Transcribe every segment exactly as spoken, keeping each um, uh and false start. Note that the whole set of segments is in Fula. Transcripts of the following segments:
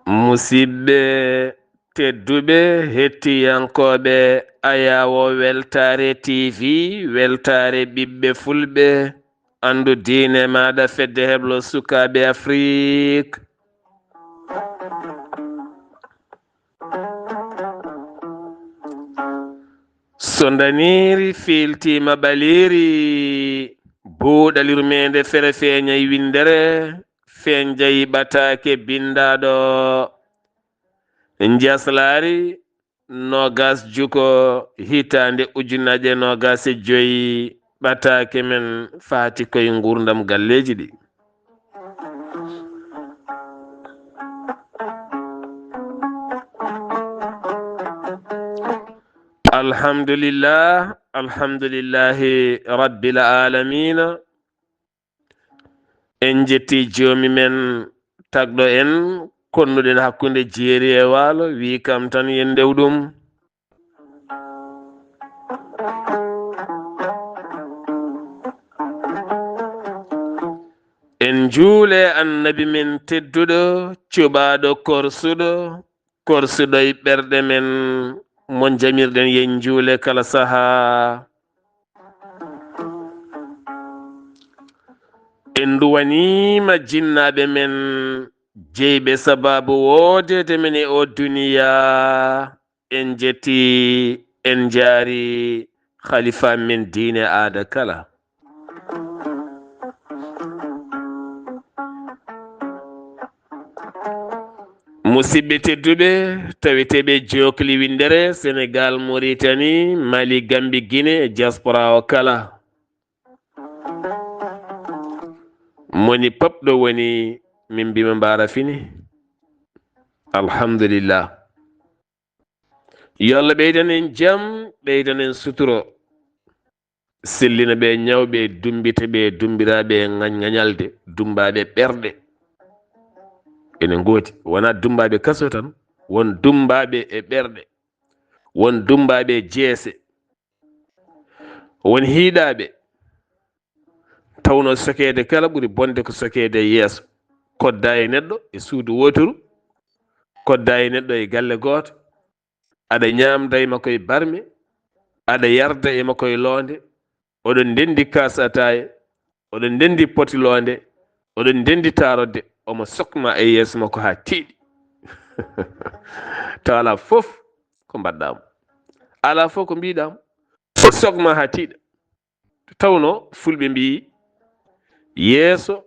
Musidɓe tedduɓe, hettiyankooɓe Ayaawo Weltaare T V, weltaare ɓiɓɓe fulɓe, anndu diine maaɗa, fedde heblo sukaaɓe Afrik. So ndaniiri fiiltiima ɓaliiri, buuɗal yurmeende fere feeñay winndere, feeñjay ɓataake binndaaɗo. Njaslaari noogas juko hitaande ujunnaje noogas e joy, ɓataake men faati koye nguurndam galleeji ɗi. Alhamdulillah, alhamdulillahi rabbil aalamiina. En njetti joomi men tagɗo en, konnuɗen hakkunde jeeri e waalo, wii kam tan yen ndew ɗum. En njuule annabi men tedduɗo, cuɓaaɗo korsuɗo, korsuɗo e ɓerɗe men, mo jamirɗen yen njuule kala sahaa. En nduwaniima jinnaaɓe men, jeyɓe sabaabu woodeede men e oo duniyaa. En njetti, en njaari khalifa men diine aada kala. Musidɓe tedduɓe, taweteeɓe jookli winndere, Senegal, Mauritanie, Mali, Gambie, Guinée, e diaspora o kala. Moni pop ɗo woni, min mbima mbaara fini. Alhamdulillah. Yo Allah ɓeydan en jam, ɓeydan en suturo. Sellina ɓe ñawɓe, dumbita ɓe dumbiraaɓe e ŋañ-ŋañalde, dumbaaɓe ɓerɗe. Ene ngoodi, wonaa dumbaaɓe kaso tan, won dumbaaɓe e ɓerɗe, won dumbaaɓe e jeese, won hiiɗaaɓe. Tawno sokeede kala ɓuri bonde ko sokeede e yeeso. Kodda e neɗɗo e suudu wooturu, kodda e neɗɗo e galle gooto, aɗa ñaamda e makko e barme, aɗa yarda e makko e loonde, oɗon ndenndi kaas ataaya, oɗon ndenndi poti loonde, oɗon ndenndi taarodde, omo sokma e yeeso makko haa tiiɗi. Tawa alaa fof ko mbaɗɗaa mo, alaa fof ko mbiɗaa mo, o sokma haa tiiɗa. Tawno fulɓe mbiyi, yeeso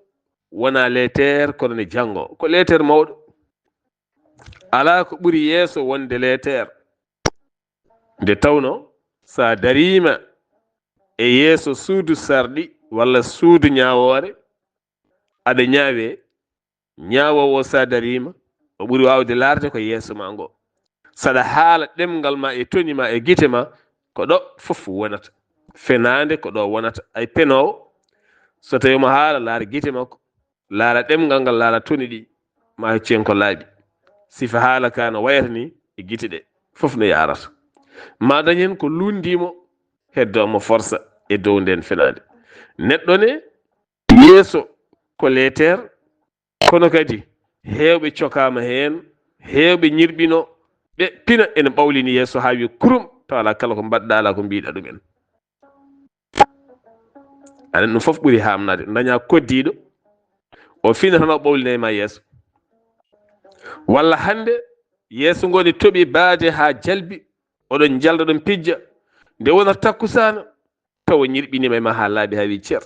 wonaa leeteer, kono ne janngo. Ko leeteer mawɗo. Alaa ko ɓuri yeeso wonde leeteer. Nde tawno, so a dariima e yeeso suudu sarɗi walla suudu ñaawoore, aɗa ñaawee, ñaawoowo o so a dariima, o ɓuri waawde laarde ko yeeso ma ngo. So aɗa haala ɗemngal ma e toni ma e gite ma, ko ɗo fof wonata. Fenaande ko ɗo wonata. Ay penoowo, so tawii omo haala, laara gite makko, laara ɗemngal ngal, laara toni ɗi, ma heccu heen ko laaɓi. Sifa haala ka no wayata ni e gite ɗe, fof no yaarata. Ma dañ heen ko luundi mo, heddo mo forsa e dow ndeen fenaande. Neɗɗo ne, yeeso ko leeteer, kono kadi heewɓe cokaama heen, heewɓe ñirɓino, ɓe pina ene ɓawlini yeeso haa wi kurum, tawa alaa kala ko mbaɗɗa, alaa ko mbiɗa ɗumen. Aɗa anndi ɗum fof ɓuri haamnaade, daña koddiiɗo, o fina tan o ɓawlina e ma yeeso. Walla hannde yeeso ngo ne toɓi baade haa jalbi, oɗon njalda ɗon pijja, nde wonata takkusaana, tawa ñirɓinima e ma haa laaɓi haa wi cer.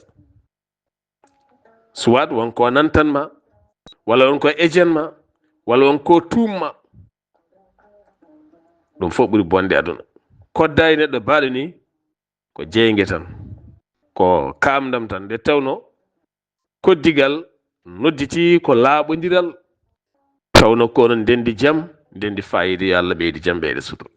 Soit won ko nantan ma, walla won ko ejen ma, walla won ko tuum ma. Ɗum fof ɓuri bonde aduna. Kodda e neɗɗo baaɗo ni, ko jeynge tan, ko kaamdam tan. Nde tawno koddigal nodditi ko laaɓondiral, tawno ko onon ndenndi jam, ndenndi faayiida. Yo Allah ɓeydu jam, ɓeyda sutura.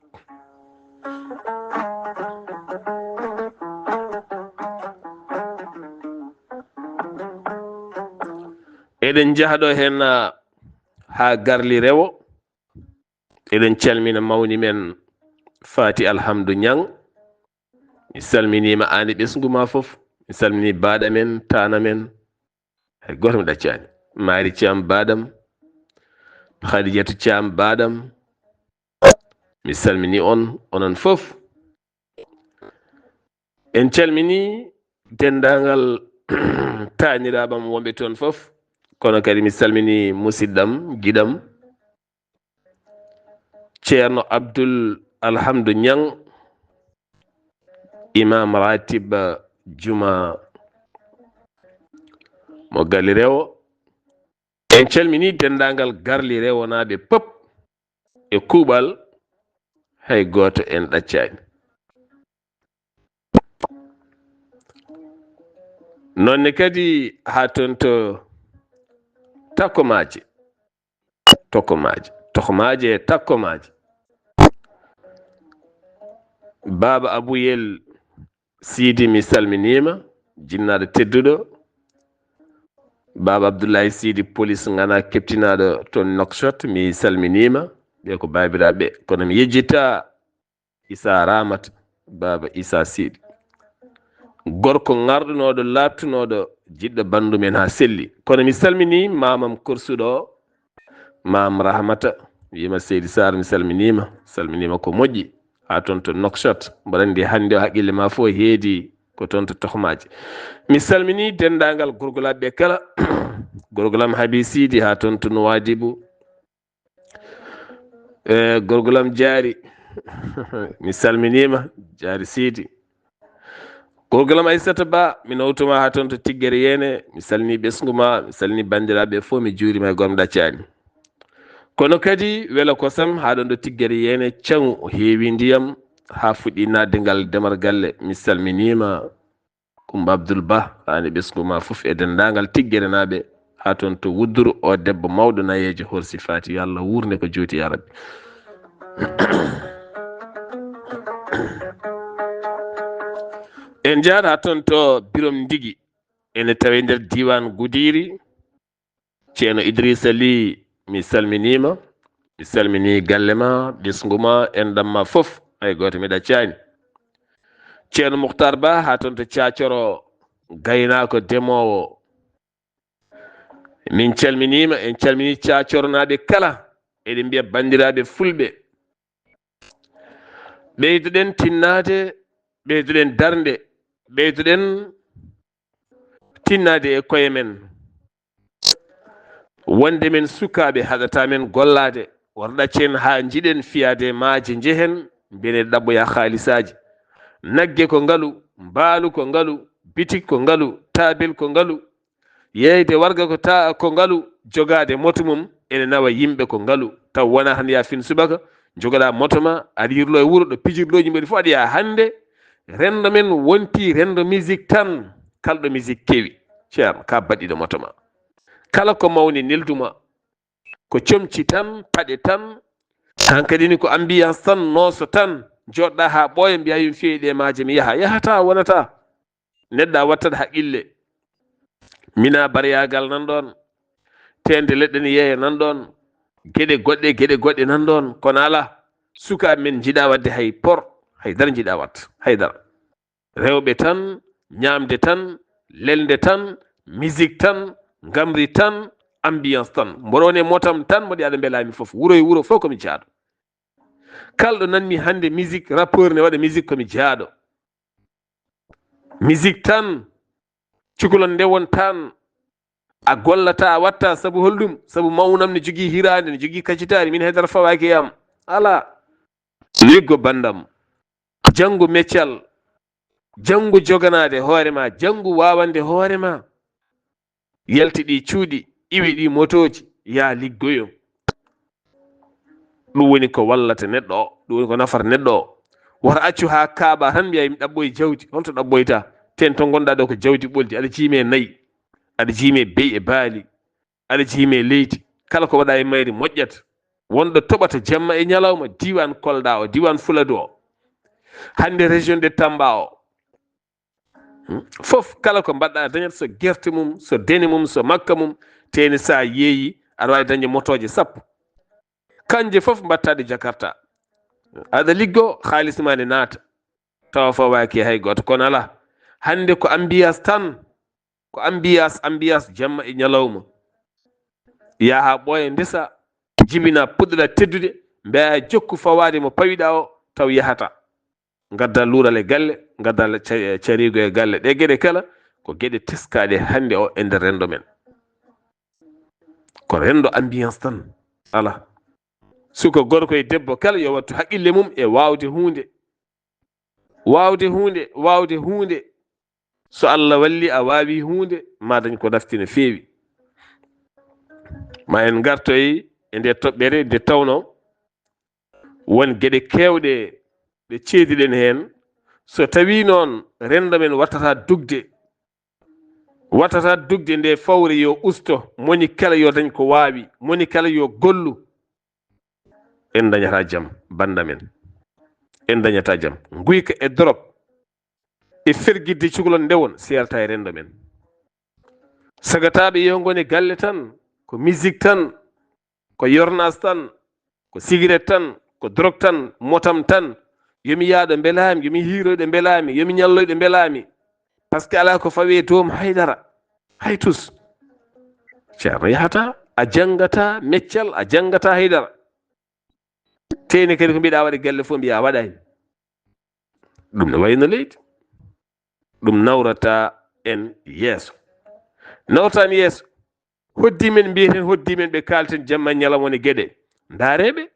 Eɗen njaha ɗo heen, ah, haa Garli Rewo. Eɗen calmina mawni men Faati Alhamdu Ñaŋ. Mi salminiima aan e ɓesngu ma fof. Mi salmini baaɗa men, taana men. Hay gooto mi ɗaccaani. Maari Caam baaɗam. Khadijatu Caam baaɗam. Mi salmini on, onon fof. En calmini denndaangal taaniraaɓe am wonɓe toon fof. Kono kadi mi salmini musidɗam, giɗam, Ceerno Abdul Alhamdu Ñaŋ, Imam Ratib Juma mo Garli Rewo. En calmini denndaangal Garli Rewonaaɓe pop e kuuɓal, hay gooto en ɗaccaani. Noon ne kadi haa toon to Takkomaaje, Tokomaaje, Tokomaaje e Takkomaaje. Baaba Abuyel Siidi, mi salminiima, jinnaaɗo tedduɗo. Baaba Abdullahi Siidi, polis ŋana keɓtinaaɗo toon Nouakchott, mi salminiima. Ɓe ko baabiraaɓe, kono mi yejjitaa Isa Ramata, Baaba Isa Siidi. Gorko ŋarɗunooɗo, laaɓtunooɗo, jiɗɗo banndu men haa selli. Kono mi salmini maamam korsuɗo o, Maam Rahmata, wiyma Seydi Sarr, mi salminiima, salminiima ko moƴƴi, haa toon to Nouakchott. Mboɗo anndi hannde o haqqille ma fof heedi ko toon to Tohmaaji. Mi salmini denndaangal gorgolaaɓe ɓe kala, gorgolam Habi Siidi haa toon to Nuwaadibu. E, gorgolam Jaari, mi salminiima, Jaari Siidi. Gorgolam Aissata Ba, mi nawtuma haa toon to Tiggere Yeene, mi salmini ɓesngu ma, mi salmini banndiraaɓe fof, mi juuriima e goram ɗaccaani. Kono kadi welo kosam haa ɗoon ɗo Tiggere Yeene, caŋu heewi ndiyam, haa fuɗɗi naatde ngal demal galle, mi salminiima. Kumba Abdul Ba, aan e ɓesngu ma fof e denndaangal Tiggerenaaɓe, haa toon to Wudduru, o debbo mawɗo nayeejo horsi faati, yo Allah wuurne ko juuti, yaa Rabbi. En njahat haa toon to Birom Ndigi, ene tawee nder diiwaan Gudiiri. Ceerno Idrissa Ly, mi salminiima. Mi salminii galle ma, ɓesngu ma, enɗam ma fof. Hay gooto mi ɗaccaani. Ceerno Mukhtar Ba, haa toon to Caacoro, gaynaako demoowo. Min calminiima, en calminii Caacoronaaɓe kala. Eɗen mbiya banndiraaɓe fulɓe, ɓeydoɗen tinnaade, ɓeydoɗen darnde, ɓeydoɗen tinnaade e koye men. Wonde men sukaaɓe haɗata men gollaade, wota ɗaccen haa njiɗen fiyaade maaje njehen, mbene ɗaɓɓoya haalisaaji. Nagge ko ngalu, mbaalu ko ngalu, bitik ko ngalu, taabel ko ngalu, yeeyde warga ko ta-, ko ngalu, jogaade moto mum ene nawa yimɓe ko ngalu, taw wonaa tan yaa fin subaka, njogoɗaa moto ma, aɗa yirlo e wuro ɗo pijirlooji mbaɗi fof aɗa yaha. Hannde renndo men wonti renndo musique tan, kala ɗo musique kewi, Ceerno, ka baɗɗiɗo moto ma. Kala ko mawni neldu ma, ko comci tan, paɗe tan, hankadi ni ko ambiance tan, nooso tan, jooɗɗa haa ɓooya, mbiya yum fewi ɗe maaje mi yaha, yahataa, wonataa. Neɗɗo a wattat haqqille. Mina baryagal nan ɗoon, teende leɗɗe ne yeeya nan ɗoon, geɗe goɗɗe, geɗe goɗɗe nan ɗoon, kono alaa, sukaaɓe men njiɗa waɗde hay por, hay dara njiɗa waɗ, hay dara. Rewɓe tan, ñaamde tan, lelnde tan, musique tan, ngamri tan, ambiance tan. Mboɗo woni e motam tan, mboɗo yaada mbelaami fof. Wuro e wuro fof ko mi jaaɗo. Kala ɗo nanmi hannde musique, rappeur ne waɗa musique, ko mi jaaɗo. Musique tan, cukalon nde won tan. A gollata, a watta, sabu holɗum? Sabu mawnam ne jogii hiraande, ne jogii kacitaari, min haydara fawaaki e am. Alaa. Liggo banndam. Janngu meccal. Janngu joganaade hoore ma, janngu waawande hoore ma. Yalti ɗi cuuɗi, iwi ɗi motooji, yaa liggoyo. Ɗum woni ko wallata neɗɗo o, ɗum woni ko nafata neɗɗo o. Wota accu haa kaaɓa tan mbiya mi ɗaɓɓoy jawdi, holto ɗaɓɓoyta? Ten to ngonɗa ɗo ko jawdi ɓoldi, aɗa jiimi e nayi, aɗa jiimi e beyi e baali, aɗa jiimi e leydi. Kala ko waɗa e mayri moƴƴat. Wonɗo toɓata jamma e ñalawma, diiwaan Kolda o, diiwaan Fuladu o, hannde région de Tamba o, hmm? Fof kala ko mbaɗɗa dañat, so gerte mum, so dene mum, so makka mum, Teeni sa yeeyi, aɗa waawi dañde motooje sappo. Kanje fof mbaɗtaa ɗe Jakarta. Aɗa liggo, haalis ma ne naata. Tawa fawaaki hay gooto. Kono alaa. Hannde ko ambiance tan. Ko ambiance, ambiance jamma e ñalawma. Yaha ɓooya ndesa, jibina puɗɗoɗa teddude, mbeya jokku fawaade mo pawiɗa o, taw yahata. Ngadda luural e galle, ngadda ca-, carigo e galle. Ɗe geɗe kala ko geɗe teskaaɗe hannde o e nder renndo men. Ko renndo ambiance tan. Alaa. Suka gorko e debbo kala yo wattu haqqille mum e waawde huunde. Waawde huunde, waawde huunde. So Allah walli a waawi huunde, ma dañ ko nafti no feewi. Ma en ngartoy e nde toɓɓere nde tawno won geɗe keewɗe ɗe ceediɗen heen. So tawi noon renndo men wattata dugde, wattata dugde nde fawre yo usto, moni kala yo dañ ko waawi, moni kala yo gollu. En dañata jam, bannda men. En dañata jam. Nguyka e dorop e fergidde cukalon nde won, seerta e renndo men. Sagataaɓe yo ngoni galle tan, ko musique tan, ko yornaas tan, ko cigarette tan, ko drogue tan, motam tan. Yo mi yaaɗo mbelaami, yo mi hiiroyɗo mbelaami, yo mi ñalloyɗo mbelaami. Par ce que alaa ko fawi e doom haydara, hay tus. Ceerno yahata, a janngata meccal, a janngata haydara. Teeni kadi ko mbiɗa waɗa galle fof mbiya waɗani. Ɗum ne wayno leydi. Ɗum nawrata en yeeso. Nawrata en yeeso. Hoddi men mbiyeten, hoddi men ɓe kaalten jamma ñalawma woni geɗe. Ndaareɓe.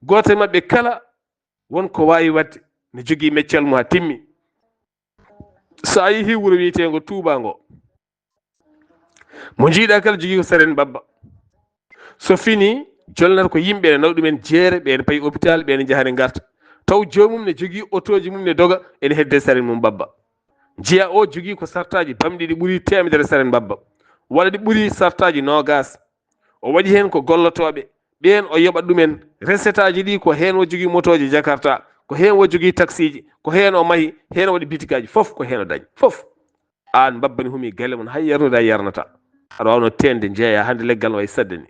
Gooto e maɓɓe kala won ko waawi waɗde. Ne jogii meccal mum haa timmi. So a yehii wuro wiyeteengo Tuuba ngo, mo njiiɗa kala jogii ko saren babba. So fini, jolnata ko yimɓe ene nawa ɗumen jeere, ɓe ene payi hôpital, ɓe ene njaha ene ngarta. Taw joomum ne jogii otooji mum ne doga, ene hedde saren mum babba. Njiya o jogii ko sartaaji bamɗi ɗi ɓuri teemedere saren babba. Walla ɗi ɓuri sartaaji noogas. O waɗi heen ko gollotooɓe. Ɓeen o yoɓa ɗumen. Recetaaji ɗi ko heen o jogii motooji Jakarta, ko heen o jogii taksiiji, ko heen o mahi, heen o waɗi bitikaaji, fof ko heen o dañi. Fof. Aan mbabba ne humi galle mon, hay yarnude a yarnata. Aɗa waawno teende, njeeya hannde leggal no wayi sadde ni.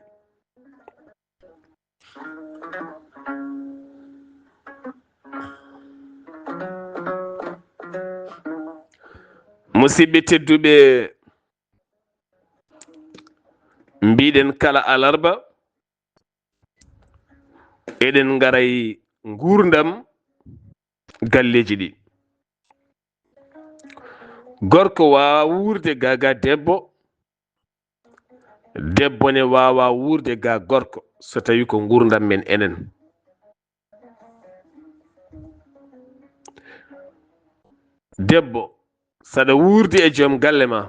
Musidɓe tedduɓe, mbiɗen kala alarba, eɗen ngaray nguurndam galleeji ɗi. Gorko waawa wuurde ga, ga debbo, debbo ne waawa wuurde ga gorko, so tawi ko nguurndam men enen. Debbo, saɗa wuurdi e joom galle ma,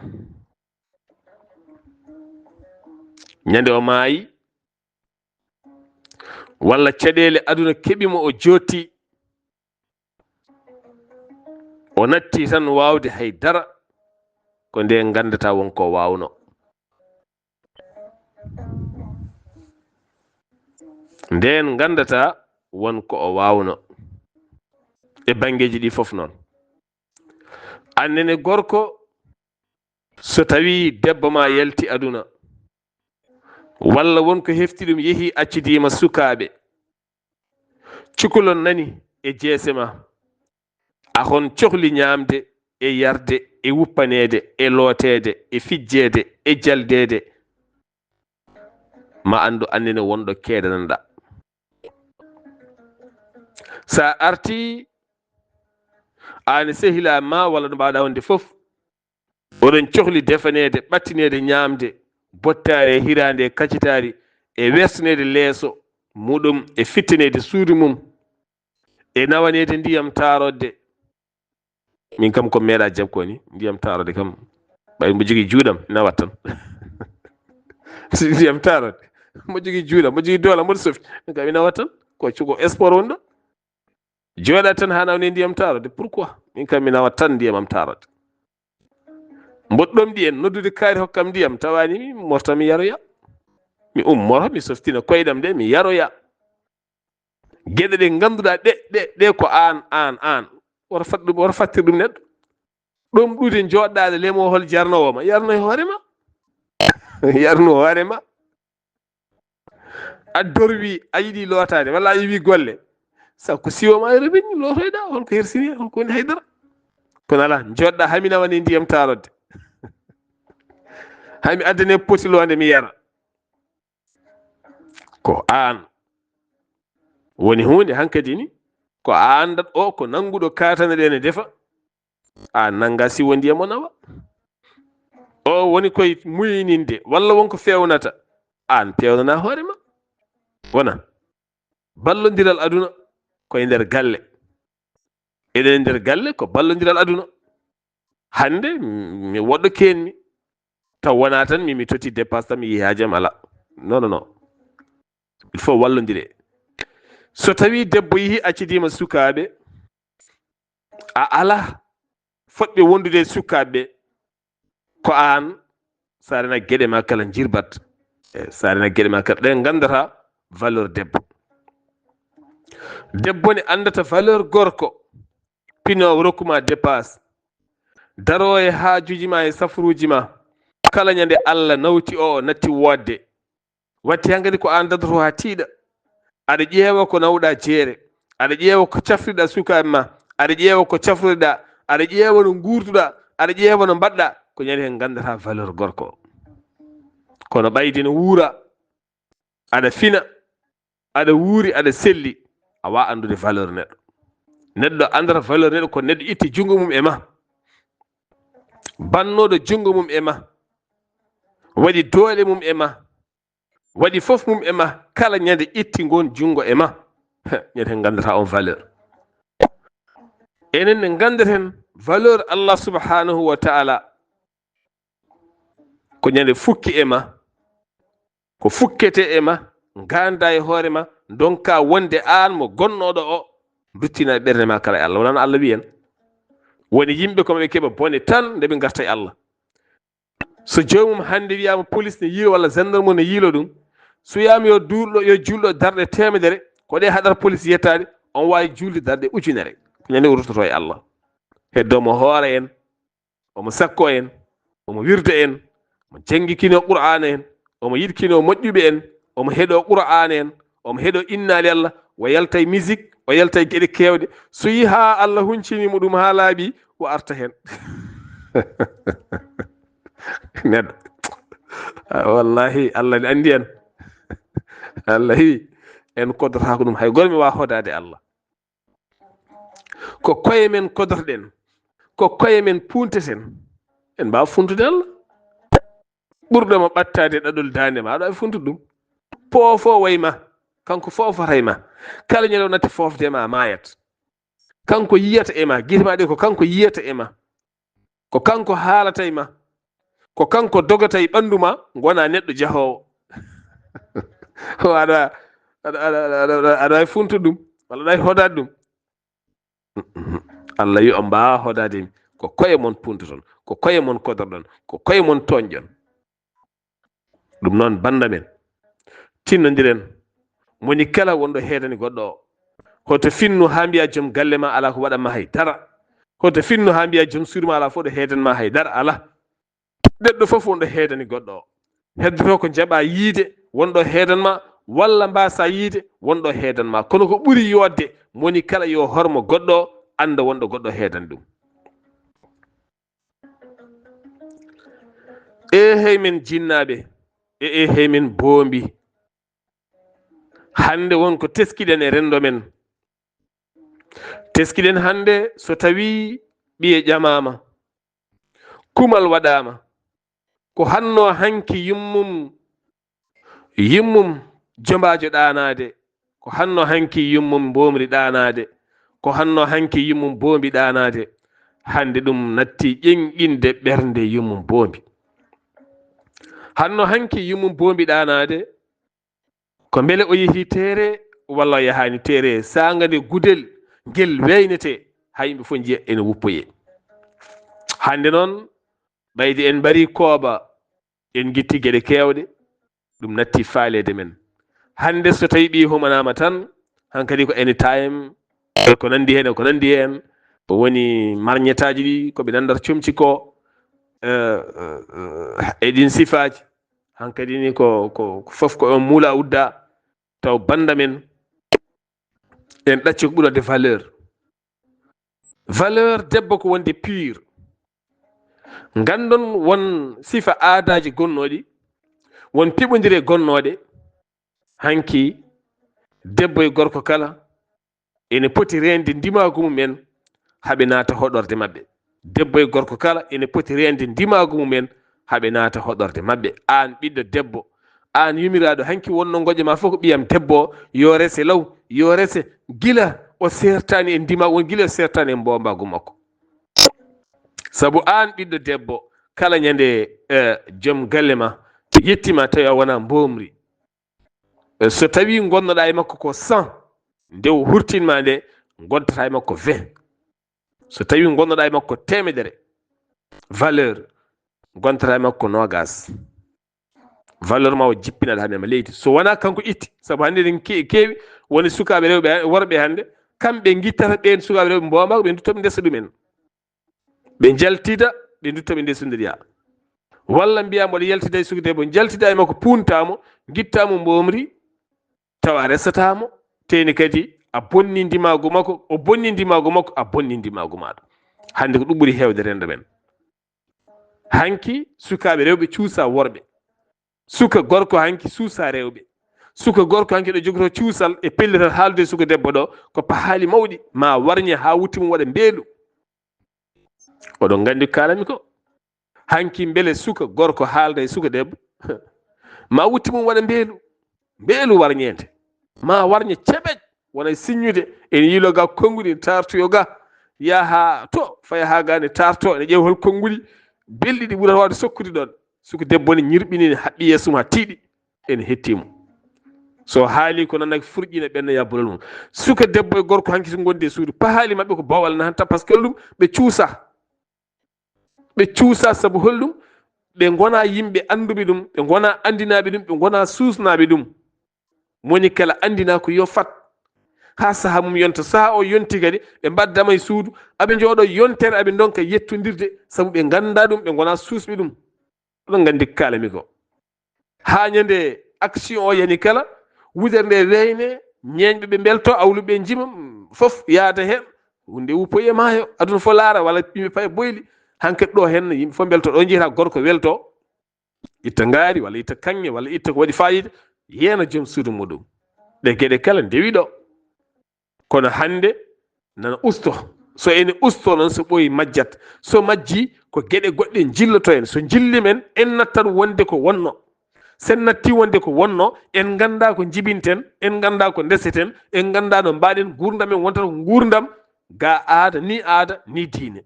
ñande o maayi, walla caɗeele aduna keɓi mo, o jootti, o natti tan waawde hay dara, ko nde nganndata won ko waawno. Nden nganndata won ko o waawno. E banngeeji ɗi fof noon. Annene gorko, so tawi debbo ma yalti aduna, walla won ko hefti ɗum, yehi accidiima sukaaɓe, cukalon nani e jeese ma, a hon cohli ñaamde e yarde e wuppaneede e looteede e fijjeede e jaldeede, ma anndu annene won ɗo keedananɗa. Sa arti, aan e sehilaa ma walla no mbaawɗa wonde fof, oɗon cohli defaneede, ɓattineede ñaamde, bottaari e hiraande e kacitaari, e wersneede leeso muɗum, e fittineede suudu mum, e nawaneede ndiyam taarodde. Min kam ko meeɗa jab ko ni, ndiyam taarodde kam. Ɓay mbo jogii juuɗam, nawat tan. Ndiyam taarodde. Mbo jogii juuɗam, mbo jogii doola, mbo sofi. Min kam mi nawat tan. Ko cuko sport woni ɗo. Jooɗa tan haa nawne ndiyam taarodde. Pourquoi? Min kam mi nawat tan ndiyam am taarodde. Mboɗɗomɗi en noddude kaari hokkam ndiyam, tawani mi morta mi yaroya. Mi ummoro, mi softina koyɗam de, mi yaroya. Geɗe ɗe ngannduɗaa ɗe, ɗe, ɗe ko aan, aan, aan. Wota fat ɗum, wota fattir ɗum neɗɗo. Ɗomɗude jooɗɗaade lemo hol jarnowo ma, yarno e hoore ma. Yarnu hoore ma. A dorwi, a yiɗi lootaade, walla a iwi golle. Sa ko siwo ma e robinet, lootoyɗa, holko hersini, holko woni haydara. Kono ala, joɗɗa, hami nawane ndiyam taarode. Hami addane poti loonde mi yara. Ko aan woni huunde hankadi ni. Ko a anndat o, ko nannguɗo kaatane ɗe ne defa. A nannga siwo ndiyam o nawa. O woni koye muyninde, walla wonko feewnata. Aan peewnana hoore ma. Wona ballondiral aduna koye nder galle. Eɗen nder galle ko ballondiral aduna. Hannde, mi woɗɗo keenmi. Taw wona tan mi, mi totti dépasse tan mi yehi haaji am ala. Non, non, non. Il faut wallondire. So tawi debbo yehi accidima sukaaɓe, a ala fotɓe wondude e sukaaɓe ɓe, ko aan, sa rena geɗe ma kala jirbat. E, sa rena geɗe ma kala, ɗen nganndata valeur debbo. Debbo ne anndata valeur gorko, pino rokkuma dépasse, daro e haajuji ma e safuruji ma. Kala ñande Allah nawti o, natti woodde, watti hankadi ko aan dadoto haa tiiɗa. Aɗa ƴeewa ko nawɗa jeere, aɗa ƴeewa ko cafriɗa sukaaɓe ma, aɗa ƴeewa ko cafriɗa, aɗa ƴeewa no nguurduɗa, aɗa ƴeewa no mbaɗɗa. Ko ñande heen nganndata valeur gorko o. Kono ɓayde no wuura, aɗa fina, aɗa wuuri, aɗa selli, a waawa anndude valeur neɗɗo. Neɗɗo anndata valeur neɗɗo ko neɗɗo itti junngo mum e ma, bannooɗo junngo mum e ma, waɗi doole mum e ma, waɗi fof mum e ma, kala ñande itti ngon junngo e ma, ñande heen nganndata on valeur. Enen ne nganndeten valeur Allah subhanahu wa ta'ala ko ñande fukki e ma, ko fukkete e ma, ngannda e hoore ma, ndonka wonde aan mo gonnooɗo o, duttina e ɓernde ma kala e Allah. Wonano Allah wiyen, woni yimɓe ko ɓe keɓa bone tan nde ɓe ngarta e Allah. So joomum hannde wiyaama police ne yiilo walla gendarme ne yiilo ɗum, so wiyaama yo duulɗo, yo juulɗo darɗe teemedere, ko ɗe haɗata police yettaade, on waawi juulde darɗe ujunere. Ko ñande o ruttoto e Allah. Heddo mo hoore en, omo sakko en, omo wirda en, omo janngi kino Qur'aana en, omo yiɗ kino moƴƴuɓe en, omo heɗo Qur'aana en, omo heɗo innaali Allah, o yaltay musique, o yaltay geɗe keewɗe. So yi haa Allah huncini mo ɗum haa laaɓi, o arta heen. Neɗɗo. Ah, wallahi, Allah ne anndi en. Allah wi, en koddotaako ɗum. Hay gooto mi waawa hodaade Allah. Ko koye men kodorɗen, ko koye men puunteten. En mbaawa funtude Allah. Ɓurɗo ma ɓattaade ɗaɗol daande ma, aɗa waawi funtude ɗum. Poofo way ma, kanko foofata e ma. Kala ñande o natti foofde ma, a maayat. Kanko yiyata e ma, gite ma ɗe ko kanko yiyata e ma. Ko kanko haalata e ma. Ko kanko dogata e ɓanndu ma, ngona neɗɗo jahoowo. Aɗa, aɗa, aɗa, aɗa, aɗa waawi funtude ɗum, walla aɗa waawi hodaade ɗum. Allah wi on mbaawa hodaade mi. Ko koye mon puntoton, ko koye mon kodorɗon, ko koye mon tooñɗon. Ɗum noon, bannda men, tinnondiren. Moni kala wonɗo heedani goɗɗo o. Hoto finnu haa mbiya joom galle ma alaa ko waɗan ma hay dara. Hoto finnu haa mbiya joom suudu ma alaa fof ɗo heedan ma hay dara alaa. Neɗɗo fof wonɗo heedani goɗɗo o. Heddoto ko njaɓa yiide wonɗo heedan ma, walla mbaasa yiide wonɗo heedan ma. Kono ko ɓuri yoodde, moni kala yo hormo goɗɗo o, annda wonɗo goɗɗo heedani ɗum. Eehey men jinnaaɓe, e eehey men boombi. Hannde won ko teskiɗen e renndo men. Teskiɗen hannde so tawii ɓiye ƴamaama, kumal waɗaama, ko hanno hanki yummum, yummum jombaajo ɗaanaade, ko hanno hanki yummum mboomri ɗaanaade, ko hanno hanki yummum boombi ɗaanaade. Hannde ɗum natti ƴeŋɗinde ɓernde yummum boombi. Hanno hanki yummum boombi ɗaanaade, ko mbele o yehi teere walla o yahaani teere, saanga nde gudel ngel weynete, haa yimɓe fof njiya ene wuppoyee. Hannde noon, ɓayde en mbarii kooba, en ngitti geɗe keewɗe, ɗum natti faaleede men. Hannde so tawii ɓiy humanaama tan, hankadi ko anytime, e ko nanndi heen, e ko nanndi heen, ko woni marñetaaji ɗi, ko ɓe nanndata comci ko, eh, eh, eh, e ɗiin sifaaji. Hankadi ni ko, ko, ko fof ko on muula udda, taw banda men, en ɗacci ko ɓurade valeur. Valeur debbo ko wonde pur. Nganndon won sifa aadaaji gonnooɗi, won piɓondire gonnooɗe. Hanki debbo e gorko kala ene poti reende ndimaagu mum en, haɓe naata hoɗorde maɓɓe. Debbo e gorko kala ene poti reende ndimaagu mum en, haɓe naata hoɗorde maɓɓe. Aan ɓiɗɗo debbo, aan yumiraaɗo, hanki wonno ngoƴo ma fof ko ɓiyam debbo o, yo rese law, yo rese gila o seertaani e ndima, won gila o seertaani e mboombaagu makko. Sabu aan ɓiɗɗo debbo, kala ñande, eh, joom galle ma yettima tawi a wona mboomri. Eh, so tawi ngonnoɗa e makko ko cent, nde o hurtinma nde, ngontataa e makko vingt. So tawi ngonnoɗa e makko temedere valeur, ngontataa e makko nogas. Valeur ma o jippinaɗa haa mema leydi. So wona kanko itti, sabu hannde eɗen ke-, keewi woni sukaaɓe rewɓe, worɓe hannde, kamɓe ngittata ɓeen sukaaɓe rewɓe mboomaako, ɓe ndutta ɓe ndesa ɗumen. Ɓe njaltida, ɓe ndutta ɓe ndesondiriya. Walla mbiya mboɗo yaltida e suka debbo, njaltida e makko, puuntamo, ngittamo mboomri, tawa a resatamo, teni kadi a bonni ndimaagu makko, o bonni ndimaagu makko, a bonni ndimaagu maɗa. Hannde ko ɗum ɓuri heewde rendo men. Hanki sukaaɓe rewɓe cuusa worɓe. Suka gorko hanki suusa rewɓe. Suka gorko hanki ɗo jogoto cuusal e pellital haaldude suka debbo ɗo, ko pahaali mawɗi, ma warñe haa wutte mum waɗa mbeelu. Oɗon nganndi ko kaalami ko? Hanki mbele suka gorko haalda e suka debbo? Ma wutte mum waɗa mbeelu, mbeelu warñeende. Ma warñe ceɓeƴ, wona e siññude, ene yiilo ga konnguɗi, ene taartoyo ga, yaha to, faya haa ga ne taarto, ene ƴeewa hol konnguɗi belɗi ɗi ɓurata waawde sokkude ɗoon. Suka debbo ne ñirɓini, ne haɓɓi yeeso mum haa tiiɗi, ene hetti mo. So haali ko nanaki furƴina ɓenna yabbolol mum. Suka debbo e gorko hanki so ngondi e suudu, pahaali maɓɓe ko bawal nahanta, parce que ɗum ɓe cuusa. Ɓe cuusa sabu holɗum? Ɓe ngona yimɓe annduɓe ɗum, ɓe ngona anndinaaɓe ɗum, ɓe ngona suusnaaɓe ɗum. Moni kala anndina ko yo fat. Haa saha mum yonta, saha o yonti kadi, ɓe mbaddama e suudu, aɓe njooɗo yontere, aɓe ndonka yettondirde, sabu ɓe ngannda ɗum, ɓe ngona suusɓe ɗum. Oɗon nganndi ko kaalami ko. Haa ñande action o yani kala, wudere nde weyne, ñeeñɓe ɓe mbelto, awluɓe njima, mm, fof yaada heen. Hunde wuppoyi e maayo, aduna fof laara, walla yimɓe paye boyli. Hankadi ɗo heen, yimɓe fof mbelto, ɗo njiyata gorko welto, itta ngaari, walla itta kaŋŋe, walla itta ko waɗi faayiida, yeena joom suudu muɗum. Ɗe geɗe kala ndewi ɗo. Kono hannde nana usto. So ene usto noon, so ɓooyi majjat. So majji, ko geɗe goɗɗe njilloto en. So njilli men, en nattat wonde ko wonno. Sen natti wonde ko wonno, en ngannda ko njibinten, en ngannda ko ndeseten, en ngannda no mbaɗen nguurndam men wonta ko nguurndam ga aada, ni aada, ni diine.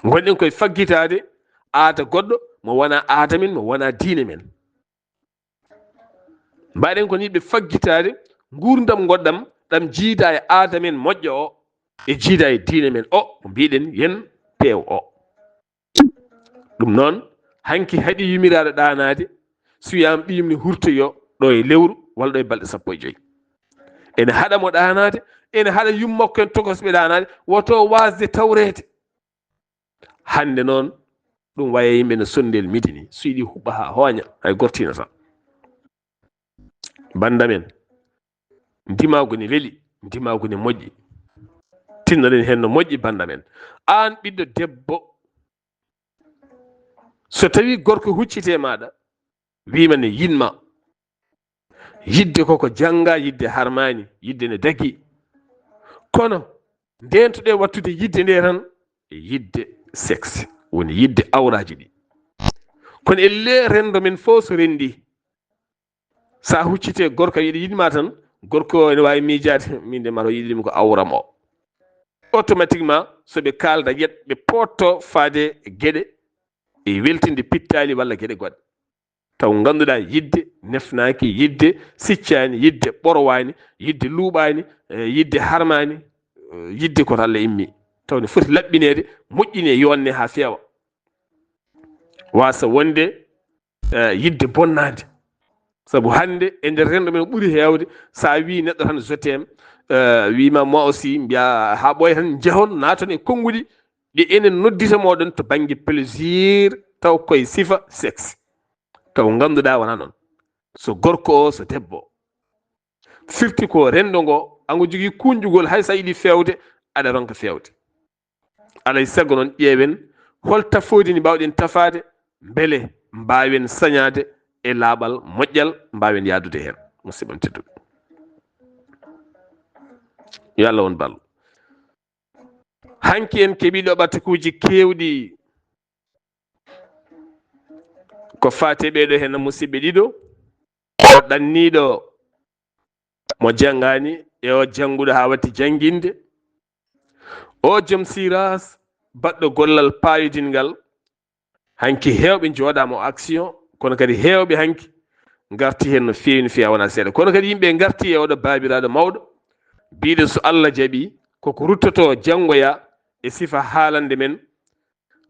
Ngonɗen koye faggitaade aada goɗɗo mo wona aada men, mo wona diine men. Mbaɗen ko ni ɓe faggitaade nguurndam ngoɗɗam ɗam jiida e aada men moƴƴo o, e jiida e diine men o, mo mbiɗen yen peew o. Ɗum noon, hanki haɗi yumiraaɗo ɗaanaade, so wiyaama ɓiyum ne hurtoyo ɗo e lewru walla ɗo e balɗe sappo e joy. Ene haɗa mo ɗaanaade, ene haɗa yummakko en tokosɓe ɗaanaade, woto waasde tawreede. Hannde noon, ɗum waya yimɓe no sonndel midi ni, so yiɗi huɓɓa haa hooña, hay gortinata. Bannda men, ndimaagu ne weli, ndimaagu ne moƴƴi. Tinnoɗen heen no moƴƴi, bannda men. Aan ɓiɗɗo debbo, so tawi gorko huccite maaɗa, wiima ne yiɗma. Yidde koko jannga, yidde harmaani, yidde ne dagi. Kono ndentoɗe wattude yidde nde tan e yidde sexe, woni yidde awraaji ɗi. Kono elle renndo men fof so renndi, sa huccite gorko yiɗi yiɗma tan, gorko o ene waawi miijaade, min de maro yiɗi ɗum ko awram o. Automatiquement, so ɓe kaalda yet, ɓe pootto faade geɗe e weltinde pittaali walla geɗe goɗɗe. Taw ngannduɗaa yidde nefnaaki, yidde siccaani, yidde ɓorwaani, yidde luuɓaani, eh, yidde harmaani, eh, yidde ko to Allah immi. Taw ne foti laɓɓineede, moƴƴinee, yoonne haa feewa. Waasa wonde, eh, yidde bonnaande. Sabu hannde e nder renndo men ɓuri heewde, so a wii neɗɗo tan, "Je t'aime", eh, wiima moi aussi, mbiya haa ɓooya tan, njehon, naaton e konnguɗi, ɗi enen noddita mooɗon to bannge plaisir, taw koye sifa sexe. Taw ngannduɗaa wonaa noon. So gorko o, so debbo o. Firti ko renndo ngo, ango jogii kuñƴugol, hay so a yiɗi feewde, aɗa ronka feewde. Alay sago noon, ƴeewen hol tafoodi ndi mbaawɗen tafaade, mbele mbaawen sañaade e laaɓal, moƴƴal, mbaawen yaadude heen. Musidɓe am tedduɓe, yo Allah won ballo. Hanki en keɓii ɗo ɓatakuuji keewɗi ko faati e ɓeeɗo heen musidɓe ɗiɗo. O ɗanniiɗo mo janngaani e o jannguɗo haa watti jannginde. O jom siras baɗɗo gollal paayodingal. Hanki heewɓe njooɗaama o action, kono kadi heewɓe hanki ngarti heen no feewi, no feewi, wonaa seeɗa. Kono kadi yimɓe ngarti e oɗo baabiraaɗo mawɗo, biiɗo so Allah jaɓi, koko ruttoto janngoya e sifa haalande men.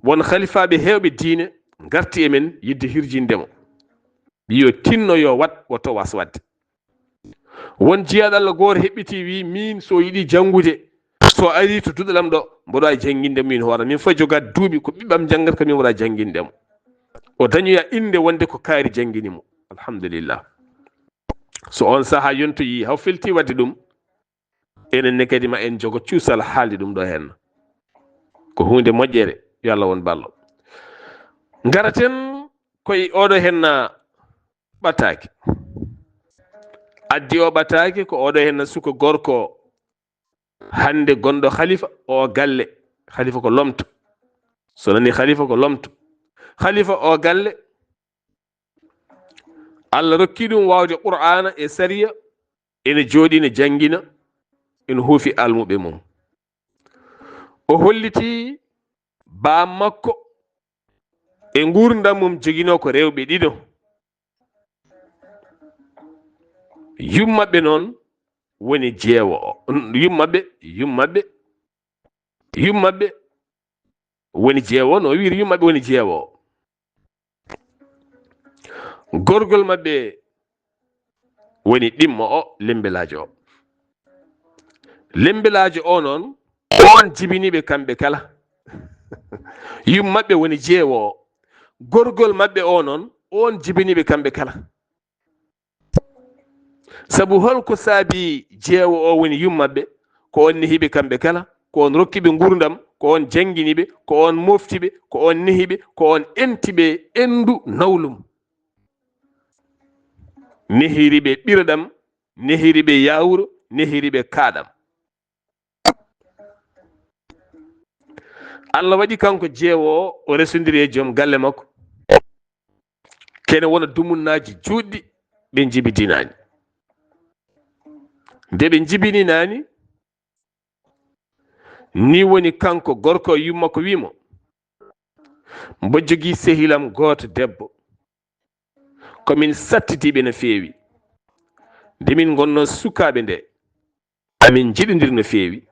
Won halifaaɓe heewɓe diine ngarti e men yiɗde hirjinde mo. Yo tinno, yo waɗ, woto was waɗde. Won jiyaaɗo Allah gooto heɓɓiti, wi, "Miin, so yiɗi janngude, so ari to duɗal am ɗo, mboɗo waawi jannginde mo miin hoore am. Miin fof jogaade duuɓi, ko ɓiɓɓe am njanngata, ko miin mboɗo waawi jannginde mo." O dañoya innde wonde ko kaari janngini mo. Alhamdulillah. So on sahaa yontoyi, haw felti waɗde ɗum, enen ne kadi ma en jogo cuusal haalde ɗum ɗo heen. Ko huunde moƴƴere, yo Allah won ballo. Ngaraten koye oɗo heen ɓataake. Addi o ɓataake ko oɗo heen suka gorko hannde gonɗo halifa o galle. Halifa ko lomto. So nani halifa ko lomto. Halifa o galle, Allah rokki ɗum waawde Qur'aana e sariya, ene jooɗii, ne janngina, ene huufi almuɓe mum. O holliti baam makko e nguurndam mum, joginoo ko rewɓe ɗiɗo. Yummaɓɓe noon woni jeewo o. Yummaɓɓe, yummaɓɓe, yummaɓɓe woni jeewo, no o wiiri, yummaɓɓe woni jeewo o. Gorgol maɓɓe woni ɗimmo o, lembelaajo o. Lembelaajo o noon, on jibini ɓe kamɓe kala. Yummaɓɓe woni jeewo o. Gorgol maɓɓe o noon, on jibini ɓe kamɓe kala. Sabu holko saabi jeewo o woni yummaɓɓe? Ko on nehiɓe kamɓe kala, ko on rokkiɓe nguurndam, ko on jannginiɓe, ko on moftiɓe, ko on nehiɓe, ko on entiɓe endu nawlum. Nehiriɓe ɓiroɗam, nehiriɓe yawro, nehiriɓe kaaɗam. Allah waɗi kanko jeewo o, o resondiri e joom galle makko. Kene wona dumunnaaji juutɗi, ɓe njibidinaani. Nde ɓe njibininaani, ni woni kanko gorko e yumma ko wii mo, "Mbo jogii sehilam gooto debbo. Ko min sattitiiɓe no feewi. Nde min ngonnoo sukaaɓe nde, amin njiɗondir no feewi.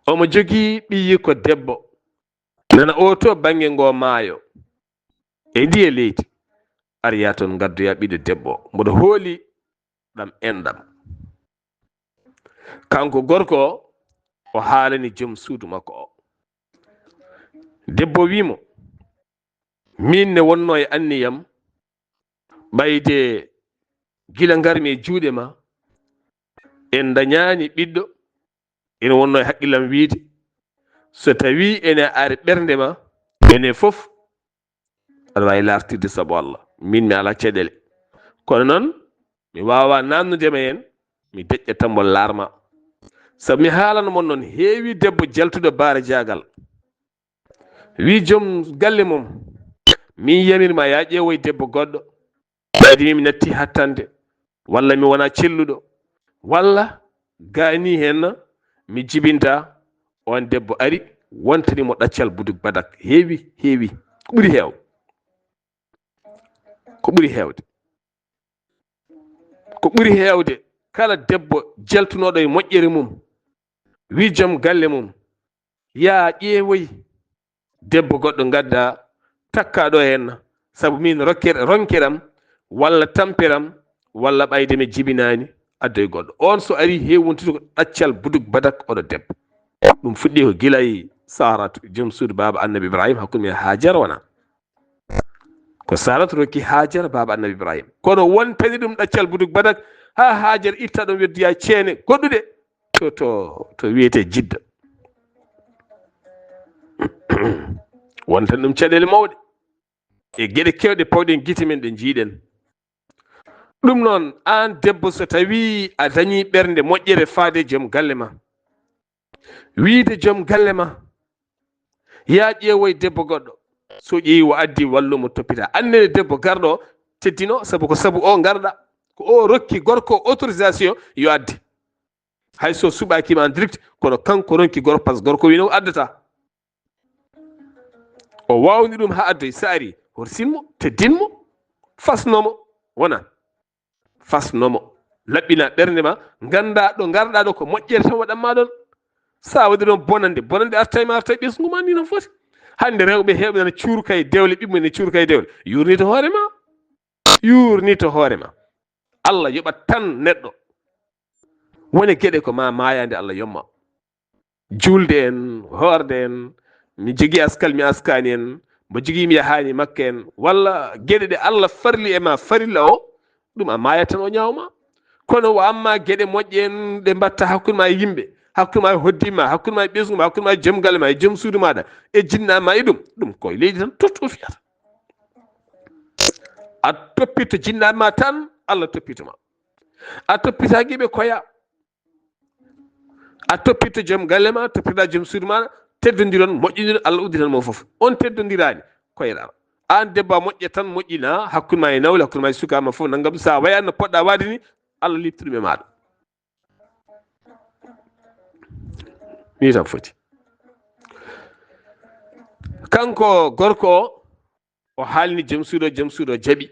Omo jogii ɓiyi ko debbo, nana o to bannge ngo maayo, e ndiye leydi. Ar yaa toon ngaddoyaa ɓiɗɗo debbo, mboɗo hooli ɗam enɗam." Kanko gorko o, o haalani joom suudu makko o. Debbo wii mo, "Miin ne wonnoo e anniyam, ɓayde gila ngarmi e juuɗe ma, en ndañaani ɓiɗɗo, ene wonnoo e haqqillam wiide, so tawii ene ari ɓernde ma, ene fof aɗa waawi laartirde sabu Allah. Miin mi alaa caɗeele. Kono noon, mi waawaa naatnude ma heen, mi deƴƴa tammbol laar ma. Sabu mi haalana mon noon, heewi debbo jaltuɗo baara jaagal. Wii joom galle mum, min yamir ma yaa ƴeewoy debbo goɗɗo, ɓayde min mi natti hattande, walla mi wonaa celluɗo, walla gaani heen mi jibinta." On debbo ari, wontani mo ɗaccal buduk badak. Heewi, heewi. Ko ɓuri heew. Ko ɓuri heewde. Ko ɓuri heewde, kala debbo jaltunooɗo e moƴƴere mum, wii joom galle mum, "Yaa ƴeewoy debbo goɗɗo ngadda takkaa ɗo heen, sabu min rokker-, ronkiram, walla tampiram, walla ɓayde mi jibinaani, addoy goɗɗo." On so ari, heewi wontude ko ɗaccal buduk badak oɗo debbo. Ɗum fuɗɗi ko gila e Saaratu, joom suudu baaba Annabi Ibrahima, hakkunde men Haajara wona. Ko Saratu rokki Haajara baaba Annabi Ibrahim. Kono wontani ɗum ɗaccal buduk badak, haa Haajara itta ɗon weddoya ceene goɗɗuɗe to, to, to wiyetee Jidda. Wontani ɗum caɗeele mawɗe e geɗe keewɗe pawɗen gite men ɗe njiiɗen. Ɗum noon, aan debbo, so tawii a dañii ɓernde moƴƴere faade joom galle ma, wiide joom galle ma, yaa ƴeewoy debbo goɗɗo, so ƴeewi o addi, wallu mo, toppita. Annene debbo garɗo o, teddino, sabu ko sabu o ngarɗa. Ko o rokki gorko autorisation yo addi. Hay so suɓaaki ma en direct, kono kanko ronki gorko, parce que gorko wino o addata. O wawni ɗum haa addoy, so ari, horsin mo, teddin mo, fasno mo, wona. Fasno mo. Laɓɓina ɓernde ma, ngannda ɗo ngarɗa ɗo ko moƴƴere tan waɗan ma ɗon. Sa waɗi ɗon bonande, bonande arta e ma, arta e ɓesngu ma, ni no foti. Hannde rewɓe heewɓe nana cuurka e dewle, ɓiɓɓe ne cuurka e dewle. Yurnito hoore ma. Yurnito hoore ma. Allah yoɓat tan neɗɗo. Wone geɗe ko ma maayande Allah yomma. Juulde en, hoorde en, mi jogii askal mi askaani en, mbo jogii mi yahaani makka en, walla geɗe ɗe Allah farli e ma farilla o, ɗum a maayat tan o ñaawma. Kono wa amma geɗe moƴƴe en ɗe mbatta hakkunde ma e yimɓe, hakkunde ma e hoddima, hakkunde ma e ɓesngu ma, hakkunde ma e joom galle ma, e joom suudu maɗa, e jinnaaɓe ma e ɗum, ɗum koye leydi tan tottu o fiyata. A toppitto jinnaaɓe ma tan, Allah toppitto ma. A toppitaaki ɓe koya. A toppitto joom galle ma, toppitoɗa joom suudu ma, teddondiron, moƴƴondiron, Allah udditan mo fof. On teddondiraani, koyɗa. Aan debbo a moƴƴa tan, moƴƴina hakkunde ma e nawle, hakkunde ma e sukaaɓe ma fof, nanngam ɗum. So a wayaani no poɗɗa waade ni, Allah liɓti ɗum e maaɗa. Ni tan foti. Kanko gorko o, o haalni joom suudu o, joom suudu o jaɓi.